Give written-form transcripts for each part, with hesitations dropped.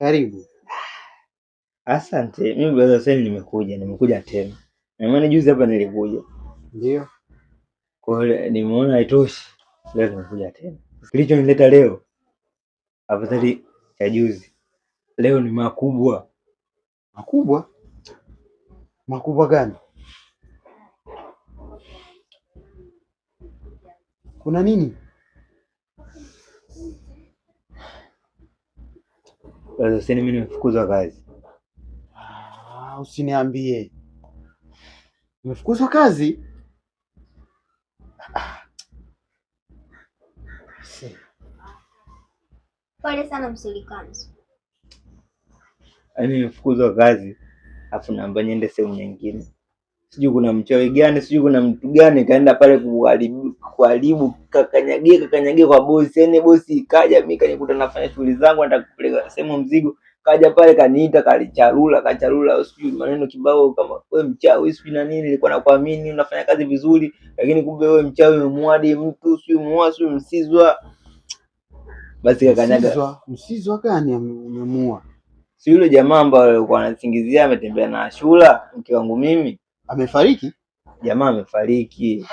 Karibu. Asante. Mimi brother Hussein nimekuja, nimekuja tena. Na maana juzi hapa nilikuja. Ndio. Kwa hiyo nimeona haitoshi. Leo nimekuja tena. Kilichonileta leo afadhali ya juzi. Leo ni makubwa. Makubwa? Makubwa gani? Kuna nini? Brother Hussein, mimi nimefukuzwa kazi. Ah, usiniambie. Umefukuzwa kazi? Pole sana Msilikanzu. Yaani nimefukuzwa kazi afu naomba niende sehemu nyingine. Sijui kuna mchawi gani, sijui kuna mtu gani kaenda pale kuharibu kuharibu, kakanyagia kakanyagia kwa bosi. Yaani bosi ikaja, mimi kanikuta nafanya shughuli zangu, nataka kupeleka sehemu mzigo, kaja pale kaniita, kalicharula kacharula, sijui maneno kibao kama wewe mchawi sijui na nini, nilikuwa nakuamini unafanya kazi vizuri, lakini kumbe wewe mchawi, umemuadi mtu sijui muua sijui msizwa. Basi kakanyaga. Msizwa, msizwa gani umemuua? Si yule jamaa ambaye alikuwa anasingizia ametembea na Ashura, mke wangu mimi. Amefariki? Jamaa amefariki.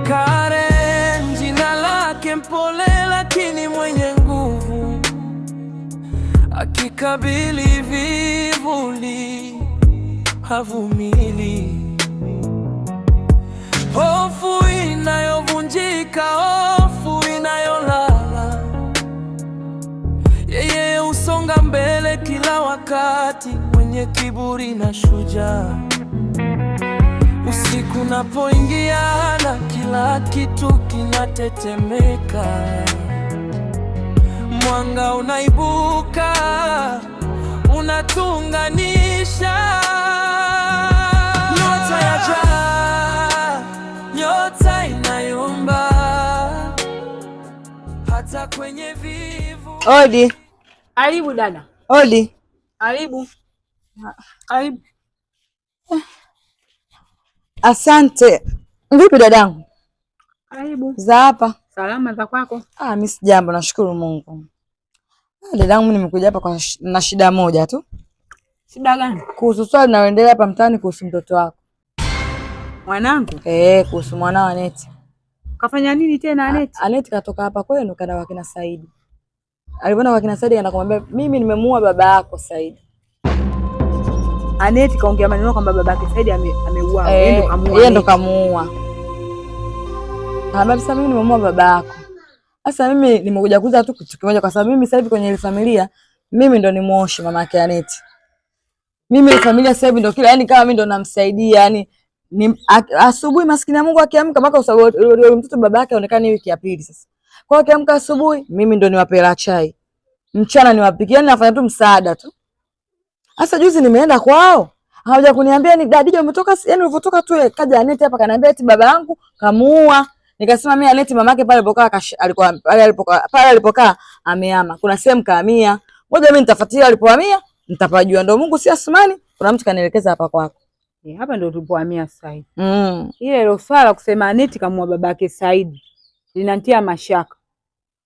Karen, jina lake mpole lakini mwenye nguvu, akikabili vivuli havumili. Hofu inayovunjika, hofu inayolala, yeye husonga mbele kila wakati, mwenye kiburi na shujaa. Usiku unapoingia na kila kitu kinatetemeka, mwanga unaibuka, unatuunganisha. Nyota ya jaa, nyota inayumba hata kwenye vivu. Odi. Karibu dada. Odi. Karibu. Karibu. Asante. Vipi dadangu? Karibu. Za hapa? Salama za kwako? Ah, mimi sijambo, nashukuru Mungu. Ah, dadangu mimi nimekuja hapa kwa na shida moja tu. Shida gani? Kuhusu swali linaloendelea hapa mtaani kuhusu mtoto wako. Mwanangu? Eh, kuhusu mwanao Aneti. Kafanya nini tena Aneti? Aneti katoka hapa kwenu kaenda kwa kina Saidi. Alipoenda kwa kina Saidi kaenda kumwambia mimi nimemuua baba yako Saidi. Aneti kaongea maneno kwamba babake Saidi ameuawa. Yeye ndo kamuua. Yeye ndo kamuua. Kaambia sasa mimi nimemuua baba yako. Sasa mimi nimekuja kuuliza tu kitu kimoja kwa sababu mimi sasa hivi kwenye ile familia mimi ndo nimuoshi mama yake Aneti. Mimi ile familia sasa hivi ndo kila, yani kama mimi ndo namsaidia, yani ni asubuhi maskini ya Mungu akiamka mpaka yule mtoto baba yake aonekane wiki ya pili sasa. Kwa hiyo akiamka asubuhi mimi ndo niwapela chai. Mchana niwapikie, yani nafanya tu msaada tu. Sasa juzi nimeenda kwao, hawaja kuniambia ni Dadija umetoka, yani ulivyotoka tu kaja Aneti hapa kaniambia eti baba yangu kamuua. Nikasema mimi Aneti mamake pale alipokaa alikuwa pale alipokaa, pale alipokaa amehama. Kuna sehemu kahamia. Ngoja mimi nitafuatilia alipohamia, nitapajua. Ndio Mungu si Asmani, kuna mtu kanielekeza hapa kwako. Hapa ndio tulipohamia sasa hivi. Ile ile swala kusema Aneti kamuua babake Saidi linanitia mashaka.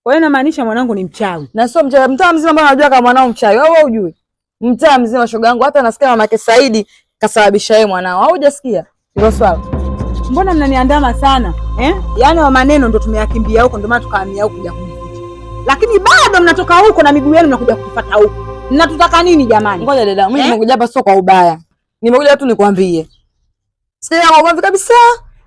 Kwa hiyo inamaanisha mwanangu ni mchawi. Na sio mchawi, mtaa mzima mbona unajua kama mwanao mchawi? Wewe hujui. Mtaa mzima shoga yangu hata nasikia mamake Saidi kasababisha yeye mwanao. Au hujasikia? Hilo swala. Mbona mnaniandama sana? Yaani wa maneno ndio tumeyakimbia huko, ndio maana tukahamia huko kuja kujificha. Lakini bado mnatoka huko na miguu yenu mnakuja kutufuata huko. Mnatutaka nini jamani? Ngoja dada, mimi nimekuja hapa sio kwa ubaya. Nimekuja tu nikwambie. Sina kwa ugomvi kabisa.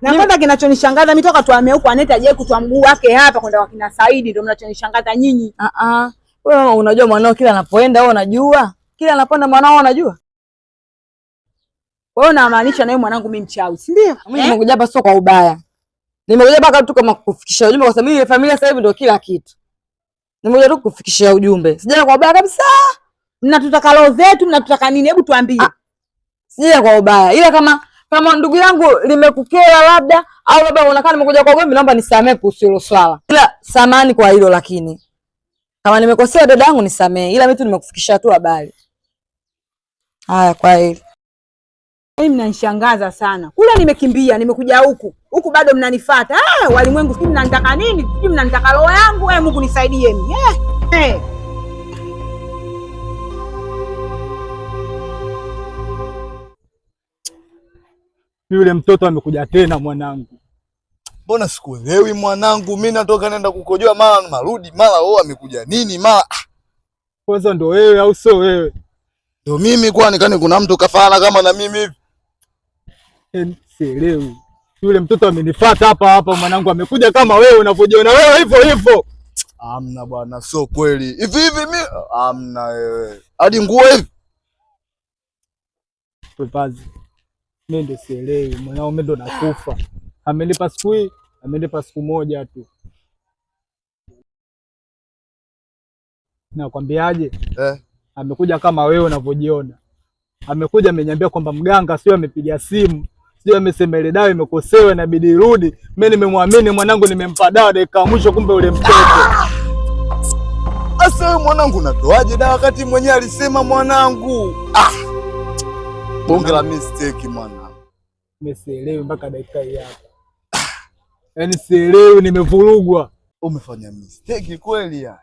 Na kwanza kinachonishangaza mimi toka tuhamie huko Aneti hajawahi kutoa mguu wake hapa kwenda kwa kina Saidi, ndio mnachonishangaza nyinyi. Ah ah. Wewe mama unajua mwanao kila anapoenda wewe unajua? Kila anapoenda mwanao unajua? Wewe unamaanisha na yeye mwanangu mimi mchawi, si ndio? Mimi nimekuja hapa sio kwa ubaya. Nimekuja hapa tu kama kukufikishia ujumbe kwa sababu mimi familia sasa hivi ndio kila kitu. Nimekuja tu kukufikishia ujumbe. Sijaja kwa ubaya kabisa. Mnatutaka roho zetu, mnatutaka nini? Hebu tuambie. Sijaja kwa ubaya. Ila kama ndugu yangu limekukera labda au labda unaonekana nimekuja kwa ugomvi, naomba nisamee kuhusu hilo swala. Ila samahani kwa hilo lakini. Kama nimekosea dada yangu nisamee. Ila mimi tu nimekufikishia tu habari. Haya, kwa heri. Mimi mnanishangaza sana. Kule nimekimbia, nimekuja huku. Huku bado mnanifuata. Walimwengu sijui mnanitaka nini? Sijui mnanitaka roho yangu. Mungu nisaidie mimi. Yule mtoto amekuja tena mwanangu. Mbona sikuelewi mwanangu? Mimi natoka naenda kukojoa, mara marudi, mara wao amekuja nini, mara Kwanza ndo wewe au sio wewe? Ndio mimi kwani kani kuna mtu kafana kama na mimi hivi? Sielewi. Yule mtoto amenifuata hapa hapa mwanangu, amekuja kama wewe unavyojiona wewe hivyo hivyo. Amna bwana, sio kweli. Hivi hivi mimi amna wewe. Hadi nguo hivi. Pepazi. Mimi ndio sielewi, mwanangu mimi ndo nakufa. Amenipa siku hii, amenipa siku moja tu. Nakwambiaje? Amekuja kama wewe unavyojiona. Amekuja ameniambia kwamba mganga sio amepiga simu, sio amesema ile dawa imekosewa inabidi irudi. Mimi nimemwamini mwanangu, nimempa dawa dakika ya mwisho, kumbe ule mtoto. Asa wewe mwanangu unatoaje dawa wakati mwenyewe alisema mwanangu? Ah. Bonge la mistake mwanangu. Mimi sielewi mpaka dakika hii hapa. Yaani sielewi, nimevurugwa. Umefanya mistake kweli ya.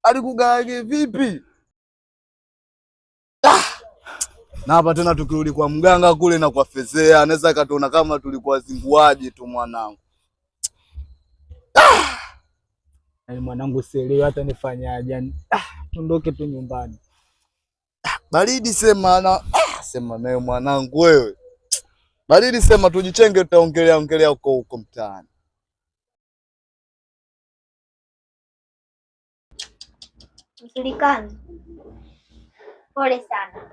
Alikugawage vipi? Ah! Na hapa tena tukirudi kwa mganga kule na kwa fezea, anaweza akatuona kama tulikuwa zinguaje tu mwanangu. Ah! Yaani mwanangu sielewi hata nifanyaje. Yaani tuondoke tu nyumbani. Baridi sema na sema naye mwanangu wewe. Baridi sema tujichenge, tutaongelea ongelea huko huko mtaani. Msulikanzu, pole sana.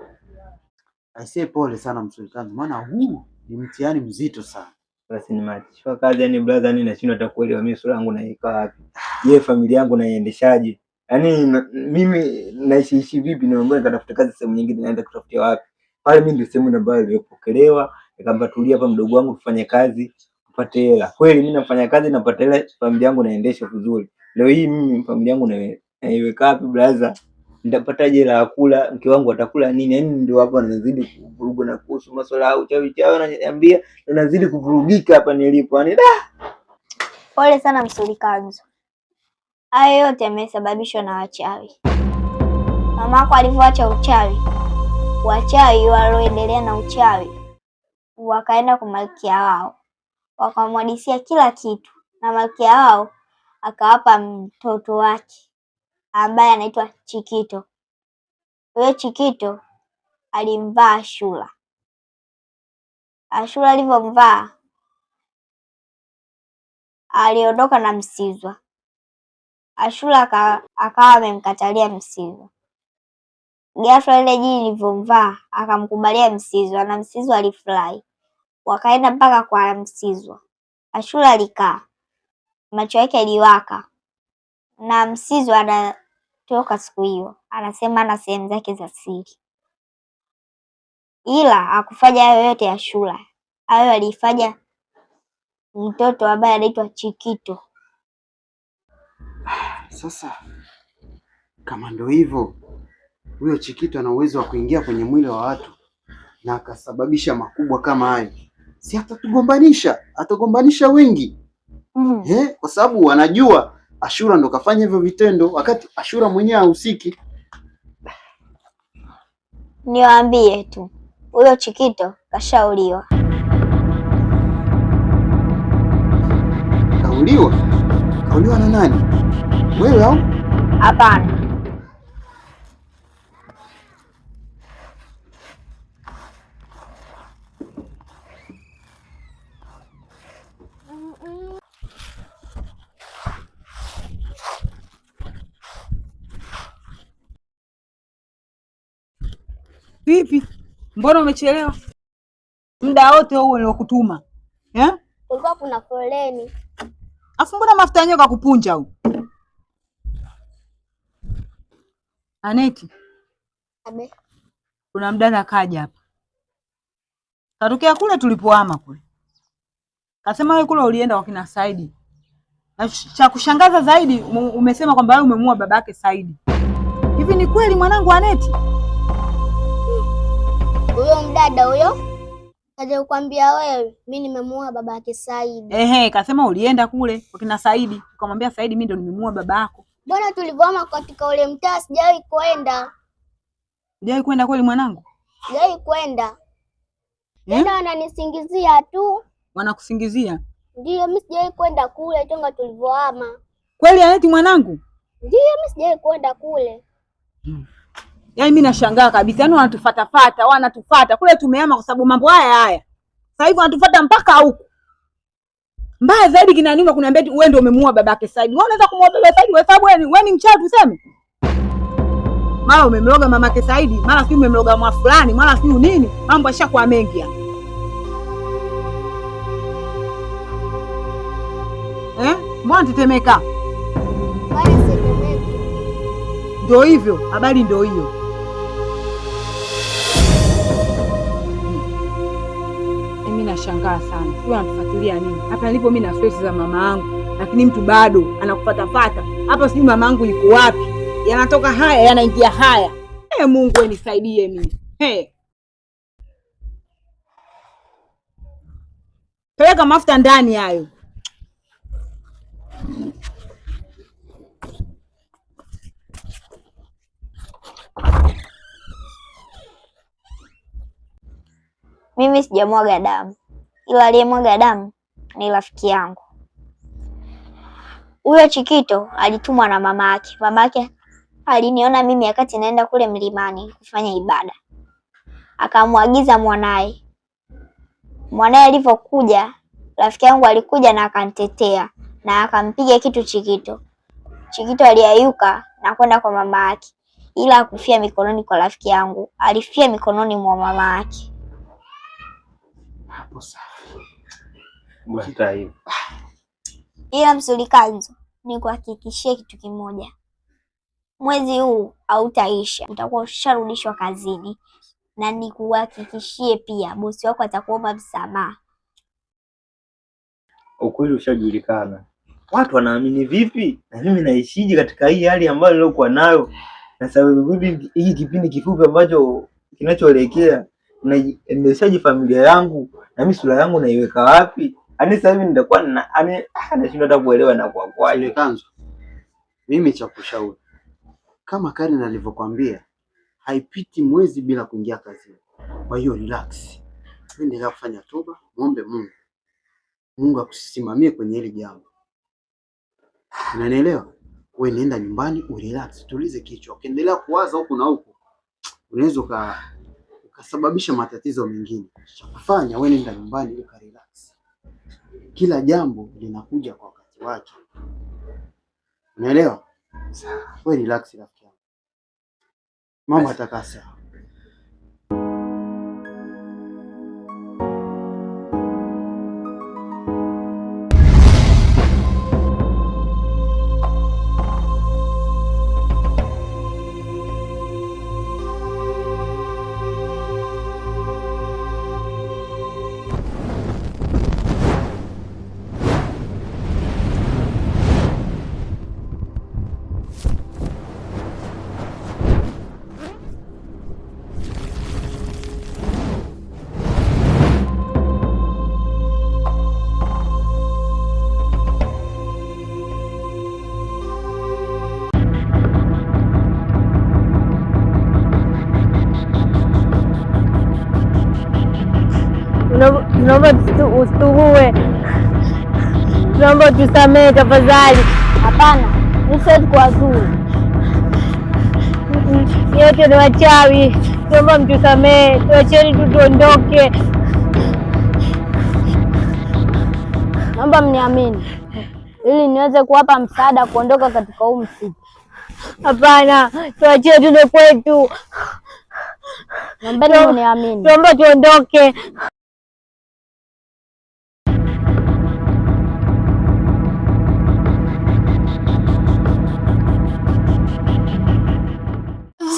Aisee, pole sana Msulikanzu, maana huu ni mtihani mzito sana. Basi nimeachishwa kazi yani brother, yani nashindwa hata kuelewa mimi sura yangu naikaa wapi. Je, familia yangu naiendeshaje? Yaani mimi naishiishi vipi? Nimeambiwa nikatafuta kazi sehemu nyingine, naenda kutafutia wapi? Pale mimi ndio sehemu ambayo nilipokelewa, nikamwambia tulia hapa mdogo wangu, tufanye kazi tupate hela. Kweli mimi nafanya kazi napata hela, familia yangu naendesha vizuri. Leo hii mimi familia yangu naiweka wapi brother? Nitapataje hela ya kula? Mke wangu atakula nini? Yaani ndio hapo nazidi kuvuruga na kuhusu masuala ya uchawi chawi ananiambia, ndio nazidi kuvurugika hapa nilipo. Yaani da. Pole sana Msulikanzu. Hayo yote yamesababishwa na wachawi. Mamako alivyoacha uchawi, wachawi walioendelea na uchawi wakaenda kwa malkia wao, wakamwadisia kila kitu, na malkia wao akawapa mtoto wake ambaye anaitwa Chikito. Huyo Chikito alimvaa Ashura. Ashura alivyomvaa aliondoka na Msizwa. Ashura akawa amemkatalia Msizwa. Ghafla ile jini lilivyomvaa akamkubalia Msizwa na Msizwa alifurahi. Wakaenda mpaka kwa Msizwa. Ashura alikaa, macho yake yaliwaka, na Msizwa anatoka siku hiyo anasema ana sehemu zake za siri, ila hakufanya hayo yote Ashura. Hayo alifanya mtoto ambaye anaitwa Chikito. Sasa kama ndo hivyo, huyo Chikito ana uwezo wa kuingia kwenye mwili wa watu na akasababisha makubwa kama hayo, si atatugombanisha? Atagombanisha wengi kwa sababu wanajua Ashura ndo kafanya hivyo vitendo, wakati Ashura mwenyewe hahusiki. Niwaambie tu huyo Chikito kashauliwa. Kauliwa? Kauliwa na nani? Wewe au? Hapana. Vipi? Mbona umechelewa? Muda wote huo nilokutuma. Eh? Kulikuwa kuna foleni. Afu mbona mafuta yenyewe kakupunja huko? Aneti. Abe. Kuna mdada kaja hapa. Katokea kule tulipoama kule. Kasema wewe kule ulienda kwa kina Saidi. Na cha kushangaza zaidi umesema kwamba wewe umemuua babake Saidi. Hivi ni kweli mwanangu Aneti? Huyo mdada huyo kaja kukwambia wewe mimi nimemuua babake Saidi. Ehe, kasema ulienda kule kwa kina Saidi, ukamwambia Saidi mimi ndo nimemuua babako. Mbona tulivyoama katika ule mtaa sijawahi kwenda. Hujawahi kwenda kweli mwanangu? Sijawahi kwenda. Tena wananisingizia tu. Wanakusingizia? Ndiyo, mimi sijawahi kwenda kule toka tulivyohama. Kweli Aneti mwanangu? Ndiyo, mimi sijawahi kwenda kule. Yaani mimi nashangaa kabisa. Yaani wanatufuatafuata, wanatufuata. Kule tumehama kwa sababu mambo haya haya. Sasa hivi wanatufuata mpaka huku. Mbaya zaidi kinaniuma kuniambia eti wewe ndio umemuua babake Saidi. Wewe unaweza kumuua baba Saidi kwa sababu wewe ni mchawi tuseme? Mara umemloga mamake Saidi, mara sijui umemloga mwa fulani, mara sijui nini. Mambo yashakuwa mengi hapa. Mbona tetemeka? Ndio hivyo, habari ndio hiyo. Mimi nashangaa sana. Huyu anatufuatilia nini? Hapa nilipo mimi na stress za mama yangu, lakini mtu bado anakufuatafuata. Hapa sijui mama yangu yuko wapi. Yanatoka haya, yanaingia haya. Mungu nisaidie mimi. Peleka mafuta ndani hayo. Mimi sijamwaga damu, ila aliyemwaga damu ni rafiki yangu. Huyo Chikito alitumwa na mama yake. Mama yake aliniona mimi wakati naenda kule mlimani kufanya ibada, akamwagiza mwanaye. Mwanaye alivyokuja, rafiki yangu alikuja na akanitetea na akampiga kitu Chikito. Chikito aliayuka na kwenda kwa mama yake, ila hakufia mikononi kwa rafiki yangu, alifia mikononi mwa mama yake. Hapo safi. Ila Msulikanzo, nikuhakikishie kitu kimoja, mwezi huu hautaisha, utakuwa usharudishwa kazini, na nikuhakikishie pia bosi wako atakuomba msamaha. Ukweli ushajulikana, watu wanaamini vipi? Na mimi naishije katika hii hali ambayo niliokuwa nayo, na sababu vipi hiki kipindi kifupi ambacho kinachoelekea naendeshaji familia yangu, na mimi sura yangu naiweka wapi? Yaani sasa hivi nitakuwa nashindwa hata kuelewa na kwa kwaje. Kanzo, mimi cha kushauri kama Karen alivyokuambia, haipiti mwezi bila kuingia kazini. Kwa hiyo relax, endelea kufanya toba, muombe Mungu, Mungu akusimamie kwenye hili jambo. Unanielewa? Wewe nenda nyumbani urelax, tulize kichwa. Ukiendelea kuwaza huku na huku unaweza ukasababisha matatizo mengine. Cha kufanya wewe nenda nyumbani ukarelax. Kila jambo linakuja kwa wakati wake. Unaelewa? Sawa. Wewe relax rafiki yangu. Mambo yatakaa sawa. Tunaomba usituue, tunaomba tusamehe tafadhali. Hapana, mimi siwezi kuwazuru. Yote ni wachawi, tunaomba mtusamehe, tuacheni tu tuondoke. Naomba mniamini ili niweze kuwapa msaada kuondoka katika huu msitu. Hapana, tuachie tuende kwetu. Naombeni mniamini. Tunaomba tuondoke.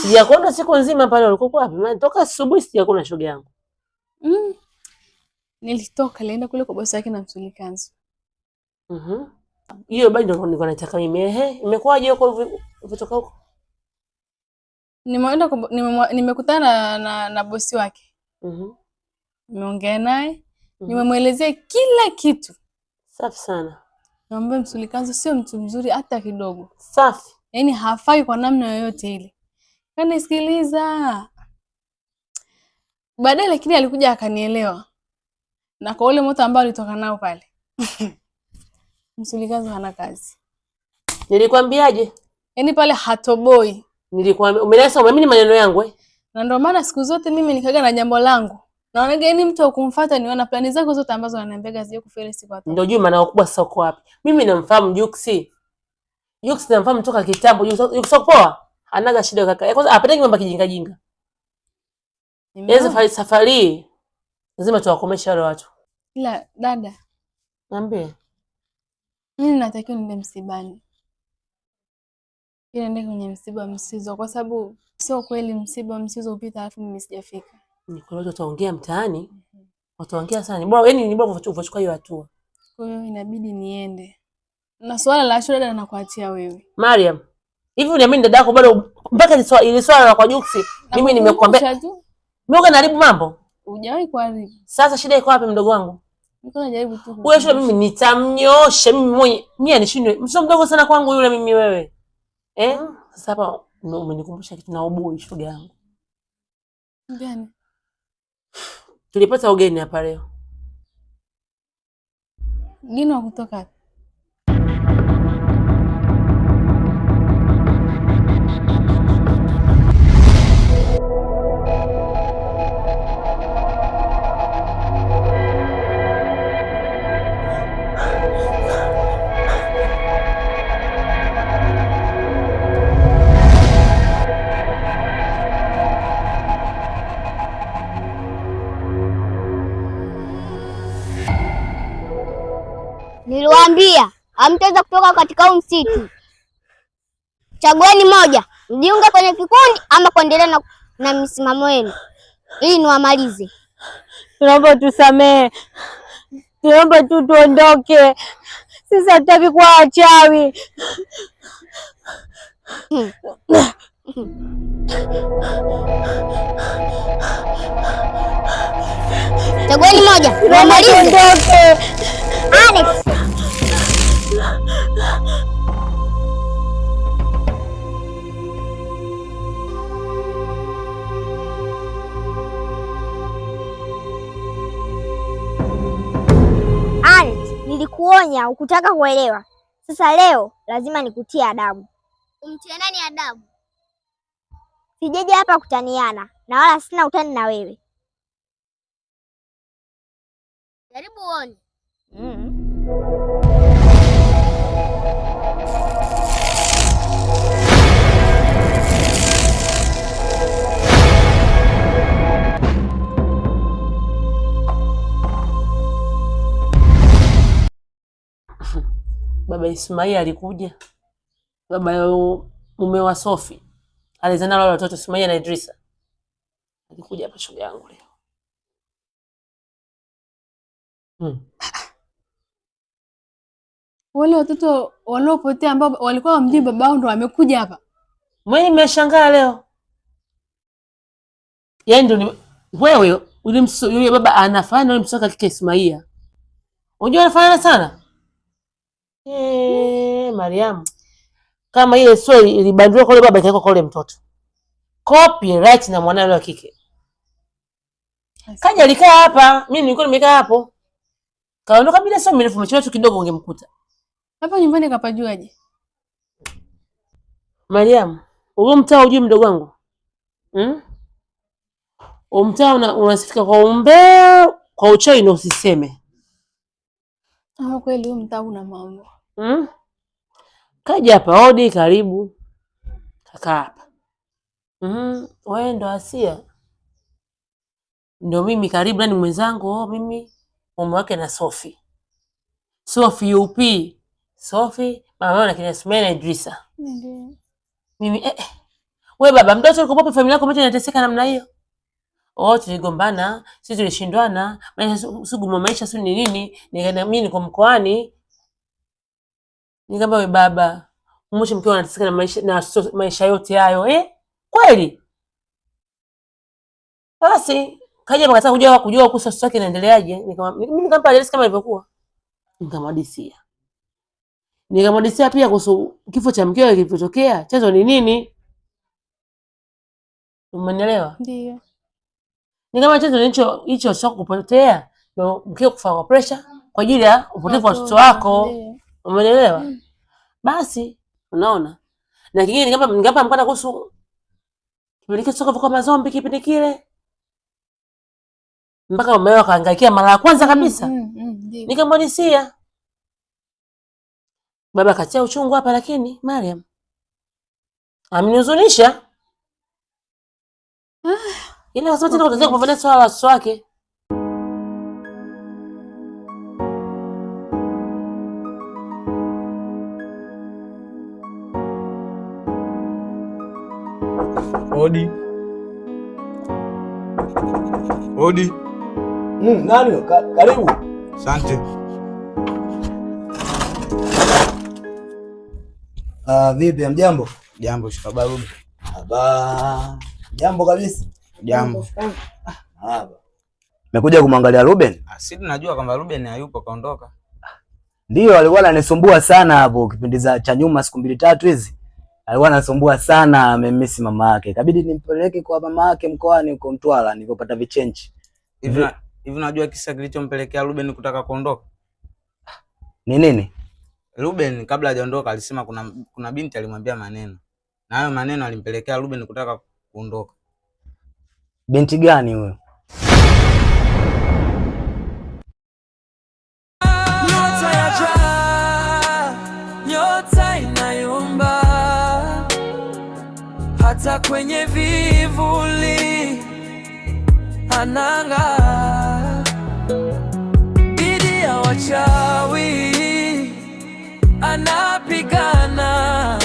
Sijakuona siku nzima pale, ulikuwa wapi? Maana toka asubuhi sijakuona shoga yangu. Nilitoka nilienda kule kwa bosi yake na Msulikanzo. Hiyo bado ndio nilikuwa nataka mimi. Ehe, imekuwaje huko ulivyotoka huko? Nimeenda nimekutana na bosi wake. Nimeongea naye, nimemuelezea kila kitu. Safi sana. Naomba Msulikanzo sio mtu mzuri hata kidogo. Safi. Yaani hafai kwa namna yoyote ile. Kanisikiliza. Baadaye lakini alikuja akanielewa. Na kwa ule moto ambao alitoka nao pale. Msulikazo hana kazi. Nilikwambiaje? Yaani pale hatoboi. Nilikwambia, umenasa umeamini maneno yangu eh? Na ndio maana siku zote mimi nikaga na jambo langu. Naonaga yaani mtu wa kumfuata niona plani zako zote ambazo ananiambiaga zije kufeli siku hata. Ndio Juma na wakubwa sasa uko wapi? Mimi namfahamu Juksi. Juksi namfahamu toka kitambo. Juksi poa. Anaga shida kaka. Kwanza apendeki mambo kijinga jinga. Yaani safari lazima tuwakomeshe wale watu. Ila dada, niambie. Mimi natakiwa niende msibani. Ili niende kwenye msiba Msizo kwa sababu sio kweli msiba Msizo upita alafu mimi sijafika. Ni kwa watu wataongea mtaani. Wataongea sana. Bora yani ni bora uvochukua hiyo hatua. Kwa hiyo inabidi niende. Na swala la shule dada nakuachia wewe. Mariam, hivi uniamini dada yako bado mpaka ile swala la kwa Juksi mimi nimekuambia. Mimi unaharibu mambo? Hujawahi kuharibu. Sasa shida iko wapi mdogo wangu? Niko najaribu tu. Wewe shule mimi nitamnyosha mimi mwenye. Mimi anishindwe. Msio mdogo sana kwangu yule mimi wewe. Eh? Sasa hapa umenikumbusha kitu na ubui shoga yangu. Gani? Tulipata ugeni hapa leo. Ugeni wa kutoka wapi? Niliwaambia hamtaweza kutoka katika huu msitu. Chagueni moja, mjiunge kwenye kikundi ama kuendelea na misimamo yenu ili niwamalize. Tunaomba tusamee, tunaomba tu tuondoke. Sisi hatutaki kuwa wachawi. Chagueni moja, niwamalize. Alex. Alex, nilikuonya ukutaka kuelewa. Sasa leo lazima nikutie adabu. Umtie nani adabu? Sijeje hapa kutaniana na wala sina utani na wewe. Jaribu uone. Baba Ismail alikuja, baba mume wa Sofi alizana wale watoto Ismail na Idrisa, alikuja hapa shoga yangu leo. Wale watoto waliopotea ambao walikuwa wamjui babao ndo wamekuja hapa. Mimi nimeshangaa leo. Yaani ndio wewe yule baba anafanana yule msoka kike Ismail. Unajua anafanana sana? Mariam. Kama ile swali ilibanduliwa kwa yule baba ikawekwa kwa yule mtoto. Copyright na mwanae wa kike. Kaja alikaa hapa, mimi nilikuwa nimekaa hapo. Kaondoka bila sio mrefu, mchana tu kidogo ungemkuta. Hapa nyumbani kapajuaje? Mariam, huo mtaa hujui mdogo wangu? Huo mtaa unasifika kwa umbea, kwa uchawi na usiseme. Ah, kweli huo mtaa una mambo. Kaja hapa hodi, karibu. Kaka hapa. Wewe ndo Asia? Ndio mimi, karibu. Nani mwenzangu? Oh, mimi mume wake na Sofi. Sofi yupi? Sofi mama na kina Ismail na Idrisa. Ndio. Mimi Wewe baba mtoto uko wapi? Familia yako mmoja inateseka namna hiyo? Oh, tuligombana, sisi tulishindwana, maisha sugu maisha si ni nini? Nikaenda mimi niko mkoani. Nikamwambia wewe baba, mwisho mkiwa anateseka na maisha na maisha yote hayo, Kweli? Basi kaja akataka kujua kuhusu sasa yake inaendeleaje. Mimi nikampa address kama ilivyokuwa. Nikamhadisia. Nikamhadisia pia kuhusu kifo cha mkewe kilichotokea, chanzo ni nini? Umenielewa? Ndio. Ni kama chanzo hicho hicho cha kupotea ndio mkeo kufa kwa pressure kwa ajili ya upotevu wa watoto wako. Umeelewa? Basi unaona. Na kingine ni kama ningapa mkata kuhusu kipindi kile soka kwa mazombi kipindi kile. Mpaka mume wako akahangaikia mara ya kwanza kabisa. Nikamwadisia. Baba akatia uchungu hapa, lakini Mariam amenihuzunisha. Ila kwa sababu tena kutazama kupambania swala la watoto wake. Odi. Odi. Nani? Karibu. Asante. Vipi hamjambo? Jambo, shikamoo. Aba. Jambo kabisa. Jambo. Hapa. Nimekuja kumwangalia Ruben. Si tunajua kwamba Ruben hayupo, kaondoka. Ndio, alikuwa ananisumbua sana hapo kipindi za cha nyuma, siku mbili tatu hizi. Alikuwa anasumbua sana, amemisi mama yake. Ikabidi nimpeleke kwa mama yake mkoani huko Mtwara nilipopata vichenji. Hivi unajua kisa kilichompelekea Ruben kutaka kuondoka? Ni nini? Ruben kabla hajaondoka alisema kuna binti alimwambia maneno. Na hayo maneno alimpelekea Ruben kutaka kuondoka. Binti gani huyo? Nyota ya jaa, nyota inayumba hata kwenye vivuli anang'aa. Dhidi ya wachawi anapigana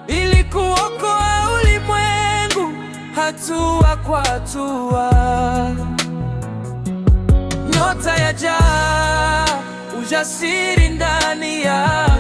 ili kuokoa ulimwengu hatua kwa hatua. Nyota ya jaa, ujasiri ndani yake.